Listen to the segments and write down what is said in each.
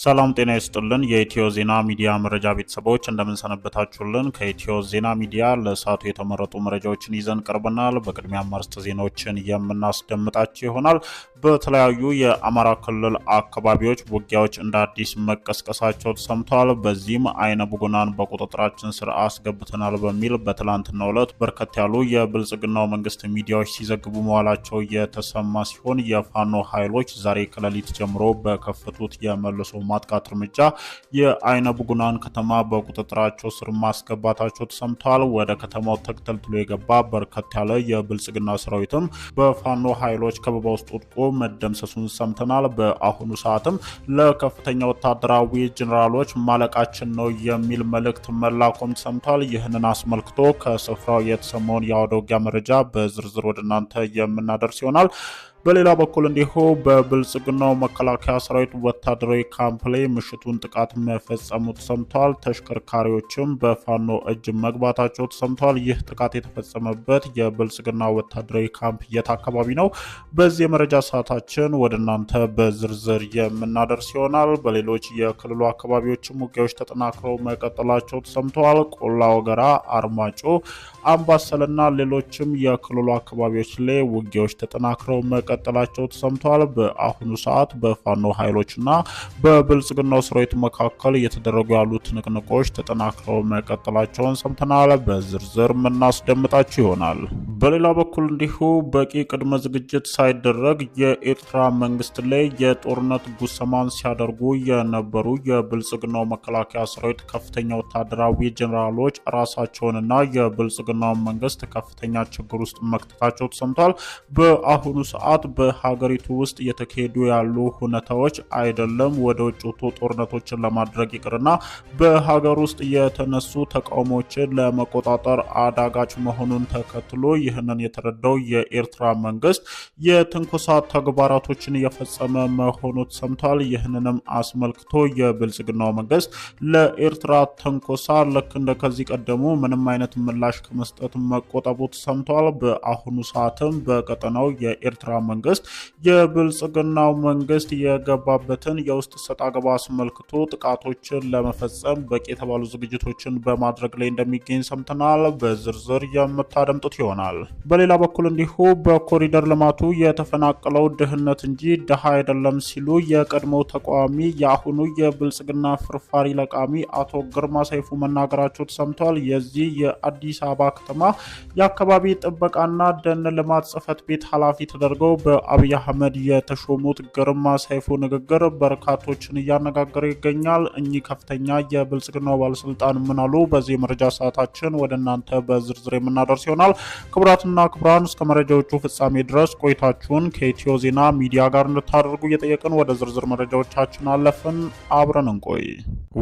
ሰላም ጤና ይስጥልን። የኢትዮ ዜና ሚዲያ መረጃ ቤተሰቦች፣ እንደምንሰነበታችሁልን። ከኢትዮ ዜና ሚዲያ ለሰዓቱ የተመረጡ መረጃዎችን ይዘን ቀርበናል። በቅድሚያ አርዕስተ ዜናዎችን የምናስደምጣችሁ ይሆናል። በተለያዩ የአማራ ክልል አካባቢዎች ውጊያዎች እንደ አዲስ መቀስቀሳቸው ተሰምተዋል። በዚህም አይነ ቡጉናን በቁጥጥራችን ስር አስገብተናል በሚል በትላንትናው ዕለት በርከት ያሉ የብልጽግናው መንግስት ሚዲያዎች ሲዘግቡ መዋላቸው የተሰማ ሲሆን፣ የፋኖ ኃይሎች ዛሬ ከሌሊት ጀምሮ በከፈቱት የመልሶ ማጥቃት እርምጃ የአይነ ቡጉናን ከተማ በቁጥጥራቸው ስር ማስገባታቸው ተሰምተዋል። ወደ ከተማው ተግተልትሎ የገባ በርከት ያለ የብልጽግና ሰራዊትም በፋኖ ኃይሎች ከበባ ውስጥ ወድቆ መደምሰሱን ሰምተናል። በአሁኑ ሰዓትም ለከፍተኛ ወታደራዊ ጀኔራሎች ማለቃችን ነው የሚል መልእክት መላኮም ተሰምቷል። ይህንን አስመልክቶ ከስፍራው የተሰማውን የአውደ ውጊያ መረጃ በዝርዝር ወደ እናንተ የምናደርስ ይሆናል። በሌላ በኩል እንዲሁ በብልጽግናው መከላከያ ሰራዊት ወታደራዊ ካምፕ ላይ ምሽቱን ጥቃት መፈጸሙ ተሰምተዋል። ተሽከርካሪዎችም በፋኖ እጅ መግባታቸው ተሰምተዋል። ይህ ጥቃት የተፈጸመበት የብልጽግና ወታደራዊ ካምፕ የት አካባቢ ነው? በዚህ የመረጃ ሰዓታችን ወደ እናንተ በዝርዝር የምናደርስ ይሆናል። በሌሎች የክልሉ አካባቢዎችም ውጊያዎች ተጠናክረው መቀጠላቸው ተሰምተዋል። ቆላ ወገራ፣ አርማጮ፣ አምባሰልና ሌሎችም የክልሉ አካባቢዎች ላይ ውጊያዎች ተጠናክረው መቀጠላቸው ተሰምተዋል። በአሁኑ ሰዓት በፋኖ ኃይሎችና በብልጽግናው ሰራዊት መካከል እየተደረጉ ያሉ ትንቅንቆች ተጠናክረው መቀጠላቸውን ሰምተናል። በዝርዝር የምናስደምጣችሁ ይሆናል። በሌላ በኩል እንዲሁ በቂ ቅድመ ዝግጅት ሳይደረግ የኤርትራ መንግስት ላይ የጦርነት ጉሰማን ሲያደርጉ የነበሩ የብልጽግናው መከላከያ ሰራዊት ከፍተኛ ወታደራዊ ጀኔራሎች ራሳቸውንና የብልጽግናው መንግስት ከፍተኛ ችግር ውስጥ መክተታቸው ተሰምቷል። በአሁኑ ሰዓት በሀገሪቱ ውስጥ እየተካሄዱ ያሉ ሁኔታዎች አይደለም ወደ ውጭ ወጥቶ ጦርነቶችን ለማድረግ ይቅርና በሀገር ውስጥ የተነሱ ተቃውሞችን ለመቆጣጠር አዳጋች መሆኑን ተከትሎ ይህንን የተረዳው የኤርትራ መንግስት የትንኮሳ ተግባራቶችን እየፈጸመ መሆኑ ተሰምቷል። ይህንንም አስመልክቶ የብልጽግናው መንግስት ለኤርትራ ትንኮሳ ልክ እንደ ከዚህ ቀደሙ ምንም አይነት ምላሽ ከመስጠት መቆጠቡ ተሰምቷል። በአሁኑ ሰዓትም በቀጠናው የኤርትራ መንግስት የብልጽግናው መንግስት የገባበትን የውስጥ ሰጣ ገባ አስመልክቶ ጥቃቶችን ለመፈጸም በቂ የተባሉ ዝግጅቶችን በማድረግ ላይ እንደሚገኝ ሰምተናል። በዝርዝር የምታደምጡት ይሆናል። በሌላ በኩል እንዲሁ በኮሪደር ልማቱ የተፈናቀለው ድህነት እንጂ ድሃ አይደለም ሲሉ የቀድሞው ተቃዋሚ የአሁኑ የብልጽግና ፍርፋሪ ለቃሚ አቶ ግርማ ሰይፉ መናገራቸው ተሰምተዋል። የዚህ የአዲስ አበባ ከተማ የአካባቢ ጥበቃና ደን ልማት ጽሕፈት ቤት ኃላፊ ተደርገው በአብይ አህመድ የተሾሙት ግርማ ሰይፉ ንግግር በርካቶችን እያነጋገረ ይገኛል። እኚህ ከፍተኛ የብልጽግናው ባለስልጣን ምን አሉ? በዚህ መረጃ ሰዓታችን ወደ እናንተ በዝርዝር የምናደርስ ይሆናል። ክቡራትና ክቡራን፣ እስከ መረጃዎቹ ፍጻሜ ድረስ ቆይታችሁን ከኢትዮ ዜና ሚዲያ ጋር እንድታደርጉ እየጠየቅን ወደ ዝርዝር መረጃዎቻችን አለፍን። አብረን እንቆይ።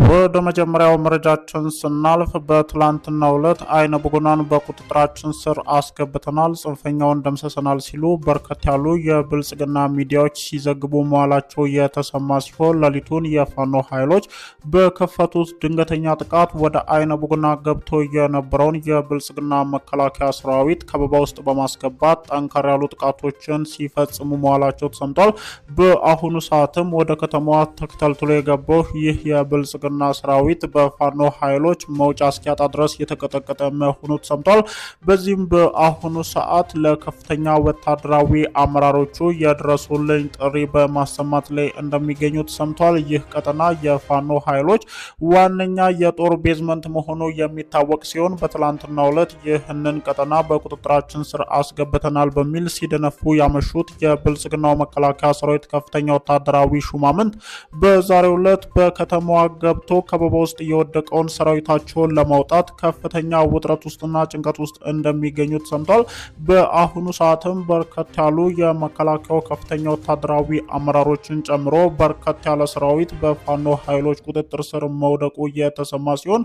ወደ መጀመሪያው መረጃችን ስናልፍ በትላንትናው ዕለት አይነ ቡጉናን በቁጥጥራችን ስር አስገብተናል፣ ጽንፈኛውን ደምሰሰናል ሲሉ በርከት ያሉ የብልጽግና ሚዲያዎች ሲዘግቡ መዋላቸው የተሰማ ሲሆን፣ ሌሊቱን የፋኖ ኃይሎች በከፈቱት ድንገተኛ ጥቃት ወደ አይነ ቡጉና ገብቶ የነበረውን የብልጽግና መከላከያ ሰራዊት ከበባ ውስጥ በማስገባት ጠንከር ያሉ ጥቃቶችን ሲፈጽሙ መዋላቸው ተሰምቷል። በአሁኑ ሰዓትም ወደ ከተማዋ ተከታትሎ የገባው ይህ የብልጽግና ሰራዊት በፋኖ ኃይሎች መውጫ እስኪያጣ ድረስ የተቀጠቀጠ መሆኑ ተሰምቷል። በዚህም በአሁኑ ሰዓት ለከፍተኛ ወታደራዊ አመራሮቹ የድረሱልኝ ጥሪ በማሰማት ላይ እንደሚገኙ ተሰምቷል። ይህ ቀጠና የፋኖ ኃይሎች ዋነኛ የጦር basement መሆኑ የሚታወቅ ሲሆን፣ በትላንትናው ዕለት ይህንን ቀጠና በቁጥጥራችን ስር አስገብተናል በሚል ሲደነፉ ያመሹት የብልጽግናው መከላከያ ሰራዊት ከፍተኛ ወታደራዊ ሹማምንት በዛሬው ዕለት በከተማዋ ገብቶ ከበባ ውስጥ የወደቀውን ሰራዊታቸውን ለማውጣት ከፍተኛ ውጥረት ውስጥና ጭንቀት ውስጥ እንደሚገኙ ተሰምቷል። በአሁኑ ሰዓትም በርከት ያሉ የመከላከያው ከፍተኛ ወታደራዊ አመራሮችን ጨምሮ በርከት ያለ ሰራዊት በፋኖ ኃይሎች ቁጥጥር ስር መውደቁ የተሰማ ሲሆን፣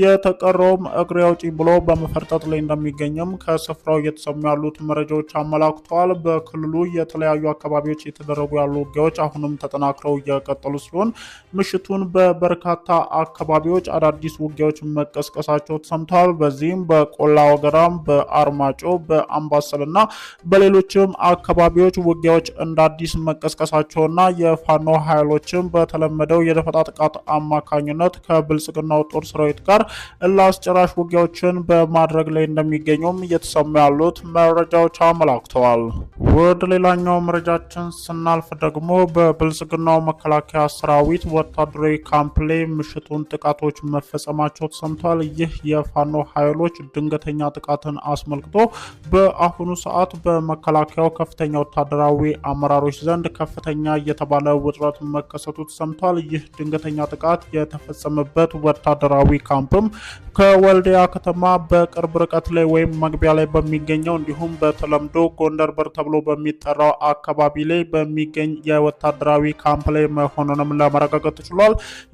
የተቀረውም እግሬ አውጪኝ ብሎ በመፈርጠጥ ላይ እንደሚገኝም ከስፍራው እየተሰሙ ያሉት መረጃዎች አመላክተዋል። በክልሉ የተለያዩ አካባቢዎች የተደረጉ ያሉ ውጊያዎች አሁንም ተጠናክረው እየቀጠሉ ሲሆን፣ ምሽቱን በበርካታ አካባቢዎች አዳዲስ ውጊያዎች መቀስቀሳቸው ተሰምተዋል። በዚህም በቆላ ወገራም፣ በአርማጮ፣ በአምባሰልና በሌሎችም አካባቢዎች አካባቢዎች ውጊያዎች እንደ አዲስ መቀስቀሳቸውና የፋኖ ኃይሎችም በተለመደው የደፈጣ ጥቃት አማካኝነት ከብልጽግናው ጦር ሰራዊት ጋር እልህ አስጨራሽ ውጊያዎችን በማድረግ ላይ እንደሚገኙም እየተሰሙ ያሉት መረጃዎች አመላክተዋል። ወደ ሌላኛው መረጃችን ስናልፍ ደግሞ በብልጽግናው መከላከያ ሰራዊት ወታደራዊ ካምፕ ላይ ምሽቱን ጥቃቶች መፈጸማቸው ተሰምቷል። ይህ የፋኖ ኃይሎች ድንገተኛ ጥቃትን አስመልክቶ በአሁኑ ሰዓት በመከላከያው ከፍተኛ ወታደራዊ አመራሮች ዘንድ ከፍተኛ የተባለ ውጥረት መከሰቱ ተሰምቷል። ይህ ድንገተኛ ጥቃት የተፈጸመበት ወታደራዊ ካምፕም ከወልዲያ ከተማ በቅርብ ርቀት ላይ ወይም መግቢያ ላይ በሚገኘው እንዲሁም በተለምዶ ጎንደር በር ተብሎ በሚጠራው አካባቢ ላይ በሚገኝ የወታደራዊ ካምፕ ላይ መሆኑንም ለማረጋገጥ ተችሏል።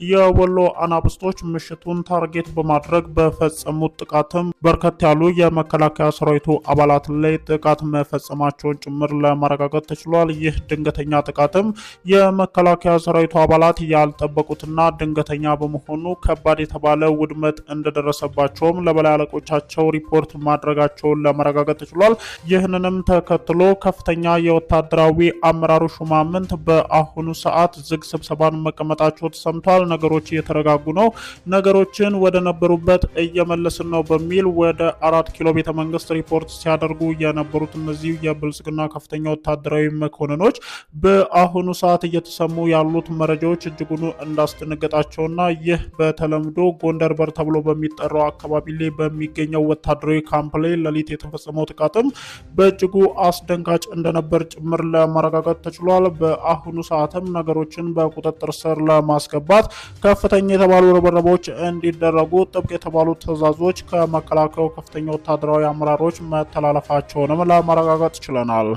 የወሎ አናብስቶች ምሽቱን target በማድረግ በፈጸሙት ጥቃትም በርከት ያሉ የመከላከያ ሰራዊቱ አባላት ላይ ጥቃት መፈጸማቸውን ጭምር ለማረጋገጥ ተችሏል። ይህ ድንገተኛ ጥቃትም የመከላከያ ሰራዊቱ አባላት ያልጠበቁትና ድንገተኛ በመሆኑ ከባድ የተባለ ውድመት እንደደረሰባቸውም ለበላይ አለቆቻቸው ሪፖርት ማድረጋቸውን ለማረጋገጥ ተችሏል። ይህንንም ተከትሎ ከፍተኛ የወታደራዊ አመራሩ ሹማምንት በአሁኑ ሰዓት ዝግ ስብሰባን መቀመጣቸው ተሰምቷል። ነገሮች እየተረጋጉ ነው፣ ነገሮችን ወደ ነበሩበት እየመለስን ነው በሚል ወደ 4 ኪሎ ቤተ መንግስት ሪፖርት ሲያደርጉ የነበሩት እነዚህ የብልጽግና ከፍተኛ ወታደራዊ መኮንኖች በአሁኑ ሰዓት እየተሰሙ ያሉት መረጃዎች እጅጉን እንዳስደነገጣቸውና ይህ በተለምዶ ጎንደር በር ተብሎ በሚጠራው አካባቢ ላይ በሚገኘው ወታደራዊ ካምፕ ላይ ሌሊት የተፈጸመው ጥቃትም በእጅጉ አስደንጋጭ እንደነበር ጭምር ለማረጋገጥ ተችሏል። በአሁኑ ሰዓትም ነገሮችን በቁጥጥር ስር ለማስገባት ከፍተኛ የተባሉ ርብርቦች እንዲደረጉ ጥብቅ የተባሉ ትዕዛዞች ከመከላከያው ከፍተኛ ወታደራዊ አመራሮች መተላለፋቸውንም ለማረጋገጥ ችለናል።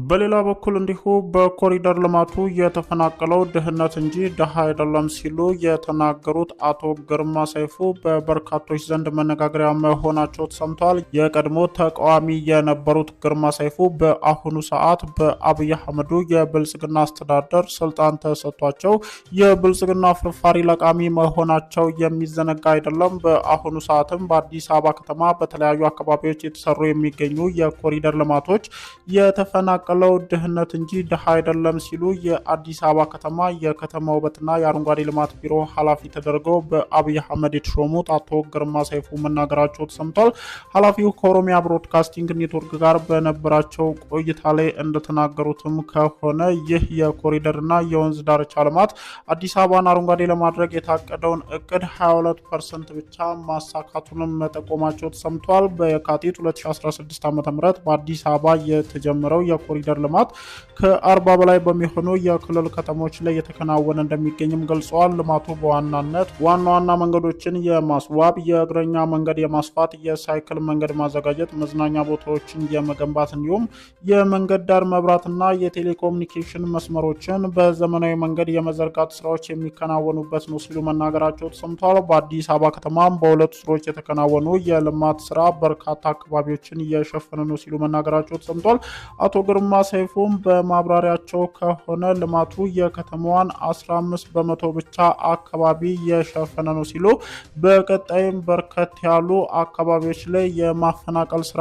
በሌላ በኩል እንዲሁ በኮሪደር ልማቱ የተፈናቀለው ድህነት እንጂ ድሃ አይደለም ሲሉ የተናገሩት አቶ ግርማ ሰይፉ በበርካቶች ዘንድ መነጋገሪያ መሆናቸው ተሰምተዋል። የቀድሞ ተቃዋሚ የነበሩት ግርማ ሰይፉ በአሁኑ ሰዓት በአብይ አህመዱ የብልጽግና አስተዳደር ስልጣን ተሰጥቷቸው የብልጽግና ፍርፋሪ ለቃሚ መሆናቸው የሚዘነጋ አይደለም። በአሁኑ ሰዓትም በአዲስ አበባ ከተማ በተለያዩ አካባቢዎች የተሰሩ የሚገኙ የኮሪደር ልማቶች የተፈናቀለው ድህነት እንጂ ድሃ አይደለም ሲሉ የአዲስ አበባ ከተማ የከተማ ውበትና የአረንጓዴ ልማት ቢሮ ኃላፊ ተደርገው በአብይ አህመድ የተሾሙት አቶ ግርማ ሰይፉ መናገራቸው ተሰምቷል። ኃላፊው ከኦሮሚያ ብሮድካስቲንግ ኔትወርክ ጋር በነበራቸው ቆይታ ላይ እንደተናገሩትም ከሆነ ይህ የኮሪደርና የወንዝ ዳርቻ ልማት አዲስ አበባን አረንጓዴ ለማድረግ የታቀደውን እቅድ 22% ብቻ ማሳካቱንም መጠቆማቸው ተሰምቷል። በየካቲት 2016 ዓ.ም በአዲስ አበባ የተጀመረው የኮሪደር ልማት ከ40 በላይ በሚሆኑ የክልል ከተሞች ላይ የተከናወነ እንደሚገኝም ገልጸዋል። ልማቱ በዋናነት ዋና ዋና መንገዶችን የማስዋብ፣ የእግረኛ መንገድ የማስፋት፣ የሳይክል መንገድ ማዘጋጀት፣ መዝናኛ ቦታዎችን የመገንባት እንዲሁም የመንገድ ዳር መብራትና የቴሌኮሙኒኬሽን መስመሮችን በዘመናዊ መንገድ የመዘርጋት ስራዎች የሚከናወኑበት ነው ሲሉ መናገራቸው ተሰምቷል። በአዲስ አበባ ከተማም በሁለት ዙሮች የተከናወኑ የልማት ስራ በርካታ አካባቢዎችን እየሸፈነ ነው ሲሉ መናገራቸው ተሰምቷል። አቶ ግርማ ሰይፉም በማብራሪያቸው ከሆነ ልማቱ የከተማዋን 15% ብቻ አካባቢ የሸፈነ ነው ሲሉ በቀጣይም በርከት ያሉ አካባቢዎች ላይ የማፈናቀል ስራ